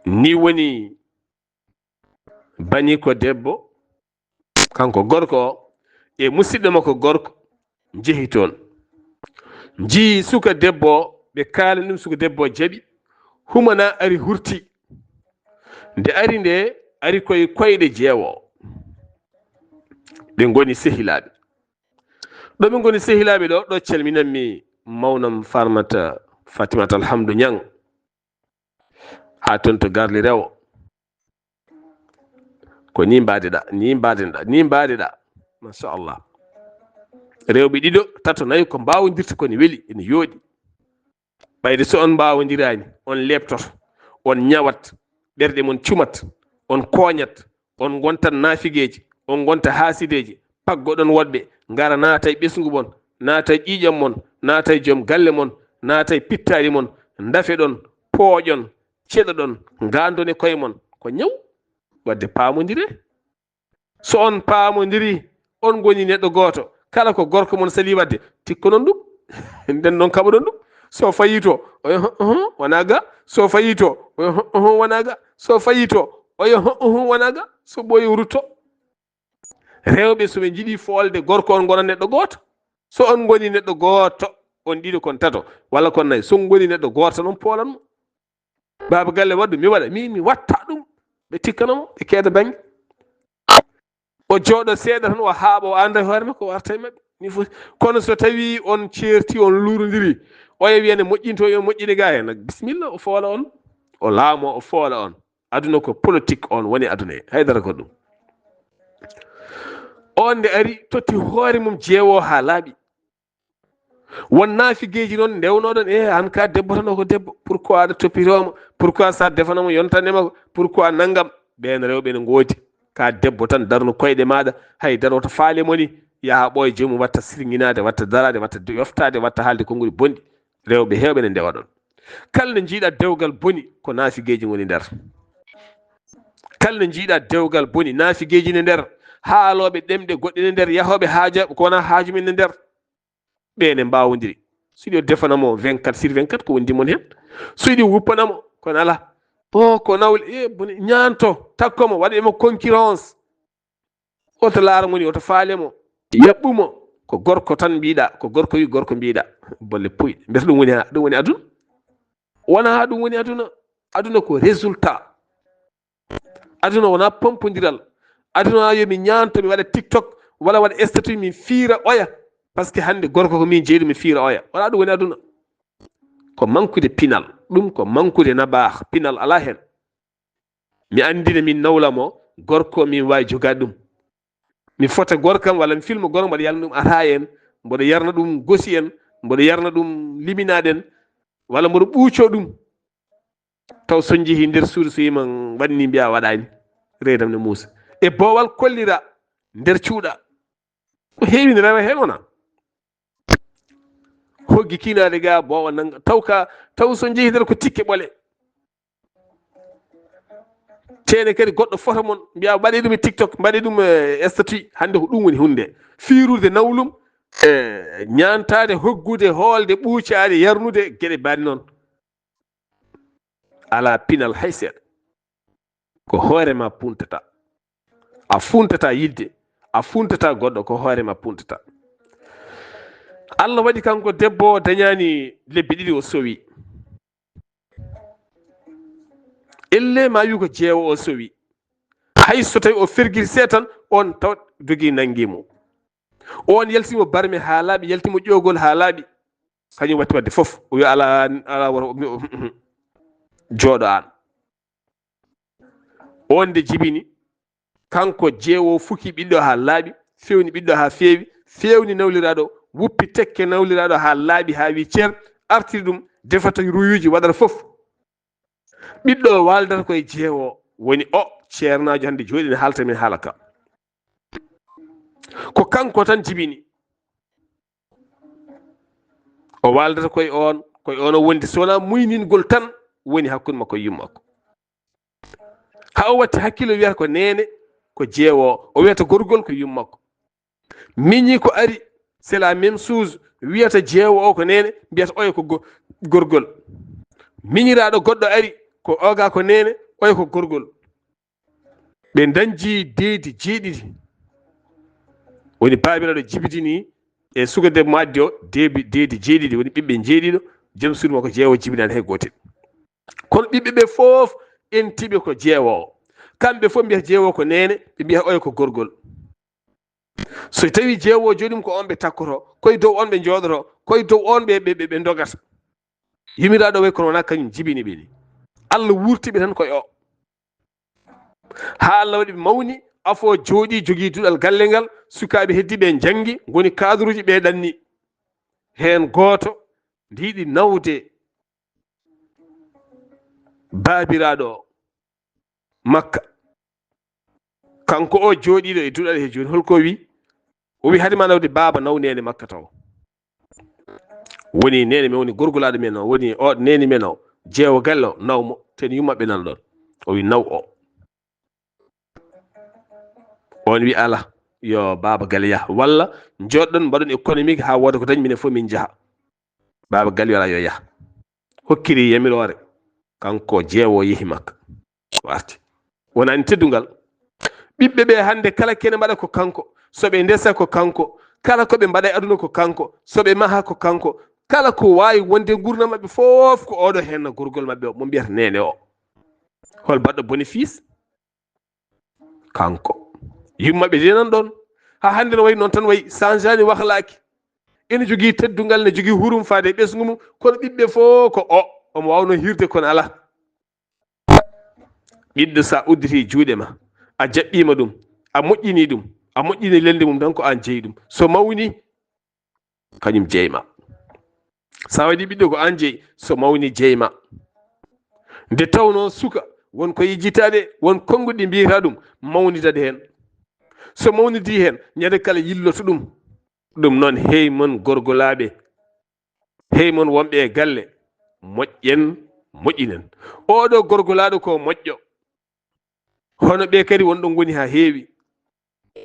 Ni woni bani ko debbo, kanko gorko o, e musidɗo makko gorko, njehi toon. Njii suka debbo o, ɓe kaalani ɗum, suka debbo o jaɓi, humana ari hurti. Nde ari nde, ari koye koyɗe jeewo. Ɓe ngoni sehilaaɓe. Ɗo ɓe ngoni sehilaaɓe ɗo, ɗo calminanmi mawnam Farmata Fatimata Alhamdu Ñaŋ. Haa toon to Garli Rewo. Ko ni mbaadiɗa, ni mbaadiɗa, ni mbaadiɗa. Machallah. Rewɓe ɗiɗo, tato, nayo ko mbawondirta, ko ne weli, ene yooɗi. Ɓayde so on mbawondiraani, on leeptoto, on ñawat, ɓerɗe mon cumat, on kooñat, on ngontat naafigeeji, on ngonta haasideeji, paggoɗon woɗɓe, ngara naata e ɓesngu mon, naata e ƴiiƴam mon, naata e joom galle mon, naata e pittaali mon, ndafeɗon, pooƴon, ceɗoɗon, ngaandon e koye mon. Ko ñaw, wadde paamondire. So on paamondiri, on ngoni neɗɗo gooto, kala ko gorko mon sali waɗde, tikkonon ɗum. Nden noon kaɓoɗon ɗum. So fayii to, o yo, "Huh, huh, wonaa ga." So fayii to, o yo, "Huh, huh, wonaa ga." So fayii to, o yo, "Huh, huh, wonaa ga." So ɓooyi, o rutto. Rewɓe, so ɓe njiɗi foolde gorko, on ngona neɗɗo gooto. So on ngoni neɗɗo gooto, on ɗiɗo kon tato, walla kon nayi, so ngoni neɗɗo gooto tan, on poolan mo. Baaba galle waɗ ɗum, mi waɗa, mi, mi watta ɗum. Ɓe tikkana mo, ɓe keeda bannge. O jooɗo seeɗa tan, o haaɓa, o annda e hoore makko, o arta e maɓɓe. Ni foti. Kono so tawi on ceerti, on luurondiri, oya wiya ne moƴƴinto, yo moƴƴini ga heen, bisimilla, o foola on. O laamo, o foola on. Aduna ko politique, on woni aduna he. Haydara ko ɗum. On nde ari, totti hoore mum jeewo haa laaɓi. Won naafigeeji noon ndewnoɗon, "E, aan ka debbo tan, o ko debbo. Pourquoi aɗa toppitoo mo? Pourquoi sa defana mo, yontane ma ko? Pourquoi nanngam?" Ɓeen rewɓe ne ngoodi. Ka debbo tan, darnu koyɗe maaɗa, hay daro to faale moni, yaha ɓooya joomum, watta sirŋinaade, watta daraade, watta yoftaade, watta haalde konguɗi bonɗi. Rewɓe heewɓe ne ndewa ɗon. Kala nde njiiɗa dewgal boni, ko naafigeeji ngoni nder. Kala nde njiiɗa dewgal boni, naafigeeji ne nder. Haalooɓe ɗemɗe goɗɗe ne nder, yahooɓe haajaaɓe ko wonaa haaju men ne nder. Ɓe ne mbaawondiri. So yiɗi o defana mo vingt-quatre sur vingt-quatre, ko wondi mon heen. So yiɗi o wuppana mo, kono alaa. O ko nawle, e bone, ñaanto, takko mo, waɗa e mo concurrence. Oto laara mo ni, oto faale mo, yaɓɓu mo. Ko gorko tan mbiɗa, ko gorko wi gorko mbiɗa. Bolle puy. Mbiyata ɗum woni ha-, ɗum woni aduna? Wona ha ɗum woni aduna. Aduna ko résultat. Aduna wona pompondiral. Aduna wona yo mi ñaanto, mi waɗa TikTok, wala waɗa statut, mi fiira oya. Parce que hannde gorko ko min jeyi ɗum, mi fiira oya. Wala ɗum woni aduna. Ko mankude pinal. Ɗum ko mankude nabaax. Pinal alaa heen. Mi anndina, min nawla mo, gorko min waawi jogaade ɗum. Mi fota gorkam walla mi filma gorko, mboɗo yalna ɗum ataaya en, mboɗo yarna ɗum gosi en, mboɗo yarna ɗum liminaade en, walla mboɗo ɓuucoo ɗum. Taw so njehii nder suudu, so yima waɗni, mbiya waɗaani, reedam ne muusa. E boowal kollira nder cuuɗa. Ko heewi ne rewa heen wona. Hoggi kiinaade ga boowa nanga. Taw ka, taw so njehii nder ko tikke ɓole. Teene kadi goɗɗo foto mon, mbiya mbaɗe ɗum e TikTok, mbaɗe ɗum e statut. Hannde ko ɗum woni hunde. Fiirude nawlum, e ñaantaade, hoggude, hoolde, ɓuucaade, yarnude, geɗe mbaɗe noon. Alaa pinal hay seeɗa. Ko hoore ma puntata. A funtata yidde, a funtata goɗɗo, ko hoore ma puntata. Allah waɗi kanko debbo o dañaani lebbi ɗiɗi, o sowi. Elle ma wi ko jeewo o sowi. Hay so tawi o fergiri seetan, on taw dogi nangi mo. On yaltimo barme haa laaɓi, yaltimo ƴoogol haa laaɓi. Kañum watti waɗde fof. O wi ala, ala woro, jooɗo aan. On nde jibini, kanko jeewo fuki ɓiɗɗo haa laaɓi, fewni ɓiɗɗo haa feewi, fewni nawliraaɗo, wuppi tekke nawliraaɗo haa laaɓi, haa wi cer, artiri ɗum, defata ruyuuji, waɗata fof. Ɓiɗɗo o waaldata koye jeewo, woni o ceernaajo hannde jooɗi ne haalta min haala ka. Ko kanko tan jibini. O waaldata koye on, koye on o wondi, so wonaa muyningol tan woni hakkunde makko e yumma makko. Haa o watti hakkille, o wiyata ko neene, ko jeewo o, o wiyata gorgol ko yumma makko. Miñi ko ari, c'est la même chose, wiyata jeewo o ko neene, mbiyata oya ko go-, gorgol. Miñiraaɗo goɗɗo ari, ko oga ko neene, oya ko gorgol. Ɓe dañji deedi jeeɗiɗi. Woni baabiraaɗo jibidini e suka debbo mo addi o, deebi, deedi jeeɗiɗi, woni ɓiɓɓe jeeɗiɗo, joom suudu makko jeewo jibinaani hay gootel. Kono ɓiɓɓe ɓe fof entiiɓe ko jeewo o. Kamɓe fof mbiyata jeewo ko neene, ɓe mbiyata oya ko gorgol. So tawi jeewo jooɗiima ko on ɓe takkoto, koye dow on ɓe njooɗoto, koye dow on ɓe, ɓe, ɓe, ɓe ndogata. Yumiraaɗo way kono wonaa kañum jibini ɓe ni. Allah wuurti ɓe tan koye o. Haa Allah waɗi ɓe mawni, afo jooɗi, jogii duɗal galle ngal, sukaaɓe heddi ɓe njanngi, ngoni kaadruuji ɓe ɗanni. Heen gooto ndiɗi nawde baabiraaɗo o Makka. Kanko o jooɗiiɗo e duɗal he jooni, holko o wi? O wi hade ma nawde baaba, naw neene Makka taw. Woni neene men, woni gorgolaaɗo men o, woni o neene men o, jeewo galle o, naw mo, ten yumma ɓe nan ɗon. O wi naw o. On wi ala, yo baaba galle yah. Walla njoɗɗon mbaɗon économique haa wooda ko dañ, minen fof min njaha. Baaba galle wala yo yah. Hokkiri yamiroore. Kanko jeewo yehi Makka. O arti. Wonani teddungal. Ɓiɓɓe ɓe hannde kala kene mbaɗa ko kanko. So ɓe ndesa ko kanko. Kala ko ɓe mbaɗa e aduna ko kanko. So ɓe maha ko kanko. Kala ko waawi wonde nguurndam maɓɓe fof ko oɗo heen gorgol maɓɓe o, mo mbiyata neene o. Hol baɗɗo bénéfice? Kanko. Yumma ɓe denan ɗon. Haa hannde no wayi noon tan wayi, sanjaani, wahlaaki. Ene jogii teddungal, ne jogii hurum faade e ɓesngu mum, kono ɓiɓɓe fof ko o, omo waawno hiirde kono alaa. Ɓiɗɗo, so a udditi juuɗe ma, a jaɓɓiima ɗum, a moƴƴini ɗum, a moƴƴini lelnde mum tan, ko aan jeyi ɗum. So mawni, kañum jeyi ma. So a waɗi ɓiɗɗo, ko aan jeyi, so mawni jeyi ma. Nde tawnoo suka, won ko yejjitaade, won konnguɗi mbiyata ɗum, mawnitade heen. So mawnidii heen, ñande kala yilloto ɗum. Ɗum noon, hey mon gorgolaaɓe, hey mon wonɓe e galle, moƴƴen, moƴƴinen. Oɗo gorgolaaɗo ko moƴƴo. Hono ɓe kadi won ɗo ngoni haa heewi.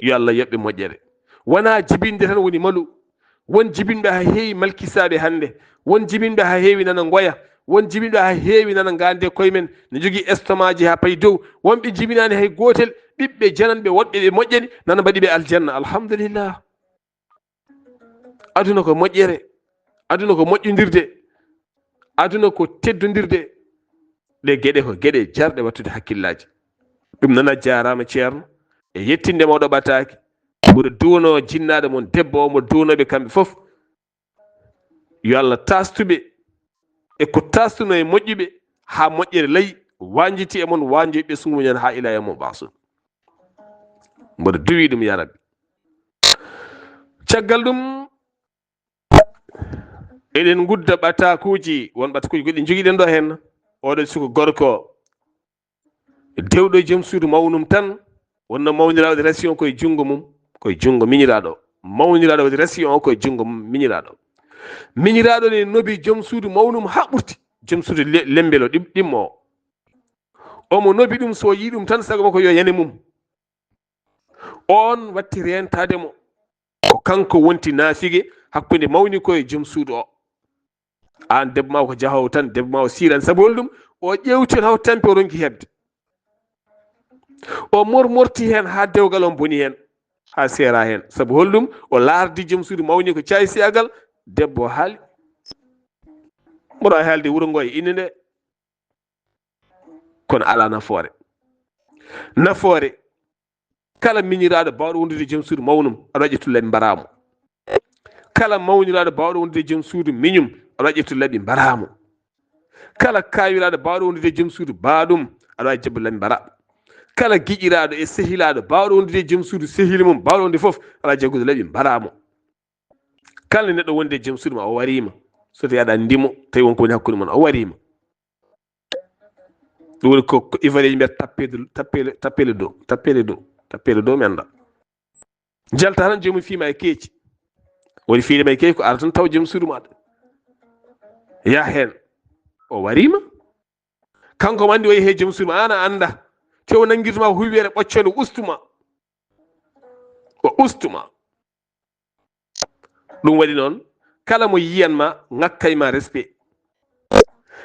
Yo Allah yoɓ ɓe moƴƴere. Wonaa jibinde tan woni malu. Won jibinɓe haa heewi malkisaaɓe hannde. Won jibinɓe haa heewi nana ngoya. Won jibinɓe haa heewi nana ngaande koye men. Ne jogii estomaaji haa payi dow. Wonɓe jibinaani hay gootel. Ɓiɓɓe jananɓe woɗɓe ɓe moƴƴani nana mbaɗi ɓe aljanna. Alhamdulillah. Aduna ko moƴƴere, aduna ko moƴƴondirde, aduna ko teddondirde. Ɗe geɗe ko geɗe jarɗe wattude hakkillaaji. Ɗum noon, a jaaraama, Ceerno, e yettinde ma, oɗo ɓataaki. Mboɗo duwno jinnaaɗo mon debbo o, mo duwno ɓe kamɓe fof. Yo Allah taastu ɓe. e ko tastuno e moƴƴuɓe, haa moƴƴere laaɓi, waanjiti e mon, waanjoy ɓesngu mumen haa ilaa yawmil ba'sun. Mboɗo duwii ɗum, yaa Rabbi. Caggal ɗum, eɗen ngudda ɓatakuuji, won ɓatakuuji goɗɗi njogiɗen ɗo heen. Oɗo suka gorko, dewɗo e joom suudu mawnum tan, wonno mawniraaɗo resi on koye junngo mum, koye junngo miñiraaɗo. Mawniraaɗo waɗi resi on koye junngo mum, miñiraaɗo. Miñiraaɗo ne nobi joom suudu mawnum haa ɓurti, joom suudu le-, lembelo ɗim-, ɗimmo o. Omo nobi ɗum, so yii ɗum tan, sago makko yo yane mum. On watti reentaade mo. Ko kanko wonti naafige hakkunde mawni ko e joom suudu o. Aan debbo ma ko jahoowo tan, debbo ma o siiran. Sabu hol ɗum? O ƴeewti on haw tampi, o ronki heɓde. O mormorti heen haa dewgal on boni heen, haa seera heen. Sabu hol ɗum? O laardi joom suudu mawni ko caayi siyagal, debbo o haali. Mboɗo waawi haalde wuro ngo e innde nde. Kono alaa nafoore. Nafoore, kala miñiraaɗo baawɗo wondude e joom suudu mawnum, aɗa waɗi ƴettude laaɓi mbaraa mo. Kala mawniraaɗo baawɗo wondude e joom suudu miñum, aɗa waɗi ƴettude laaɓi mbaraa mo. Kala kaawiraaɗo baawɗo wondude e joom suudu baaɗum, aɗa waɗi jabbude laaɓi mbaraa. Kala giƴiraaɗo e sehilaaɗo baawɗo wondude e joom suudu sehil mum, baawɗo wonde fof, aɗa waɗi jaggude laaɓi mbaraa mo. Kala neɗɗo wonde e joom suudu ma, o wariima. So tawi aɗa anndi mo, tawi won ko woni hakkunde mon, o wariima. Ɗum woni ko, ko Ivoirien mbiyata tappede, tappele, tappele dow, tappele dow, tappele dow mi annda. Njalta tan joomum fiima e keeci. Woni fiide ma e keeci ko ara tan taw joom suudu ma. Yaa heen. O wariima. Kanko mo anndi o yehi e joom suudu ma, aan a annda. Te o nanngirtu ma ko huɓeere ɓoccooɗe, o ustu ma. O ustu ma. Ɗum waɗi noon, kala mo yiyan ma, ŋakka e ma respect.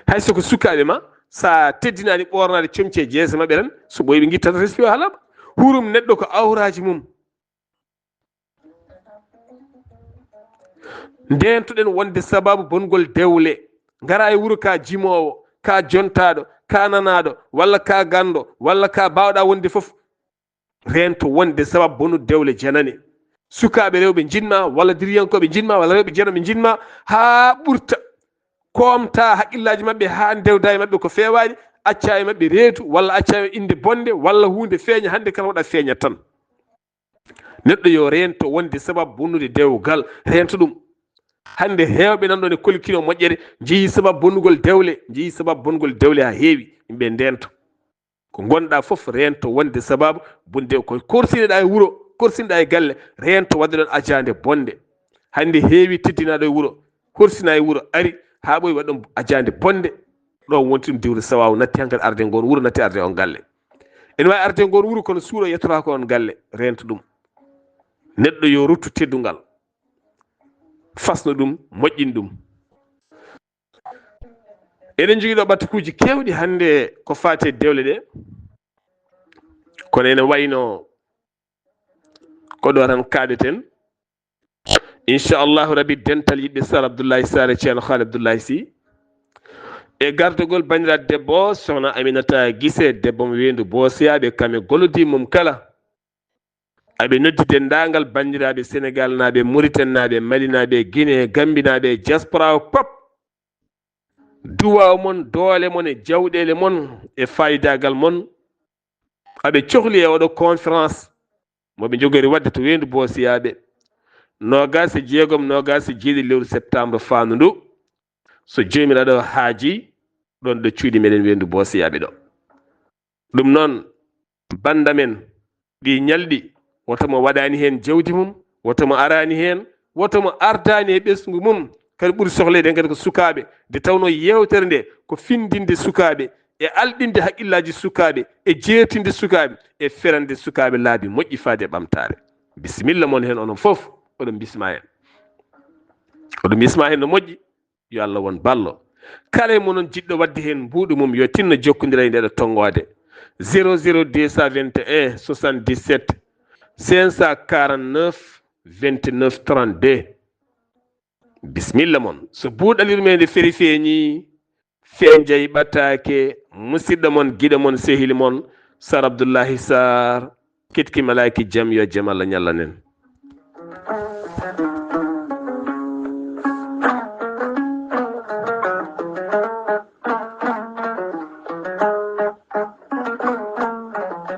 Hay so ko sukaaɓe ma, so a teddinaani ɓoornaade comci e jeese maɓɓe tan, so ɓooyi ɓe ngittat respect o halaama. Hurum neɗɗo ko awraaji mum. Ndeentoɗen wonde sababu bongol dewle. Ngara e wuro ka jimoowo, ka jontaaɗo, ka nanaaɗo, walla ka ganndo, walla ka baawɗa wonde fof. Reento wonde sababu bonude dewle janane. Sukaaɓe rewɓe njiɗ ma, walla diriyankooɓe njiɗ ma, walla rewɓe janooɓe njiɗ ma, haa ɓurta. Koomta haqqillaaji maɓɓe haa ndewda e maɓɓe ko feewaani, acca e maɓɓe reedu, walla acca e maɓɓe innde bonnde, walla huunde feeña hannde kala waɗa feeña tan. Neɗɗo yo reento wonde sababu bonnude dewgal, reento ɗum. Hannde heewɓe nan ɗon e kolkino moƴƴere, njeyi sababu bonnugol dewle, njeyi sababu bonnugol dewle haa heewi, yimɓe ndeento. Ko ngonɗa fof reento wonde sababu bonde ko korsinoɗa e wuro, korsinoɗa e galle, reento wadde ɗon ajaande bonde. Hannde heewi teddinaɗo e wuro, korsina e wuro, ari haa ɓooyi waɗi ɗon ajaande bonde. Ɗon wonti ɗum diwde sawawu, natti hankadi arde ngoon wuro, natti arde on galle. Ene waawi arde ngoon wuro kono suuɗo yettotaako on galle, reento ɗum. Neɗɗo yo ruttu teddungal, fasno ɗum, moƴƴin ɗum. Eɗen njogii ɗo ɓatakuuji keewɗi hannde ko faati e dewle ɗe. Kono ene wayno ko ɗo tan kaaɗeten. Inchallahu Rabbi, dental yiɗɓe Sar Abdoulaye Sare, Ceerno Haali Abdoulaye Sy. E gardagol banndiraaɗo debbo, Sohna Aminata Gise, debbo mo Weendu Boosiyaaɓe, kam e gollodiiɓe mum kala. Aɓe noddi denndaangal banndiraaɓe Senegalnaaɓe, Mauritannaaɓe, Malinaaɓe, Guinée, Gambinaaɓe, diaspora o pop. Duwaaw mon, doole mon e jawɗeele mon e faayidaagal mon. Aɓe cohli e oɗo conférence mo ɓe njogori waɗde to Weendu Boosiyaaɓe, noogaas e jeegom, noogaas e jeeɗiɗi lewru septembre faandu ndu. So Joomiraaɗo haaji, ɗon ɗo cuuɗi meɗen Weendu Boosiyaaɓe ɗo. Ɗum noon, bannda men, ɗi ñalɗi, woto mo waɗaani heen jawdi mum, woto mo araani heen, woto mo ardaani e ɓesngu mum. Kadi ɓuri sohleede heen kadi ko sukaaɓe, nde tawnoo yeewtere nde ko findinde sukaaɓe, e alɗinde haqqillaaji sukaaɓe, e jeertinde sukaaɓe, e ferande sukaaɓe laabi moƴƴi faade e ɓamtaare. Bisimilla mon heen onon fof, oɗon bisma heen. Oɗon bisma heen no moƴƴi. Yo Allah won ballo. Kala e monon jiɗɗo waɗde heen mbuuɗu mum, yo tinno jokkondira e ndeɗo tonngoode: zéro zéro deux cent vingt et un soixante-dix-sept cinq cent quarante-neuf vingt-neuf trente-deux. Bisimilla mon. So buuɗal yurmeende feri feeñi, fenjay ɓataake, musidɗo mon, giɗo mon, sehil mon, Sar Abdoulaye Sarr, Ketki Malaaki, jam yo jam Allah ñallanen.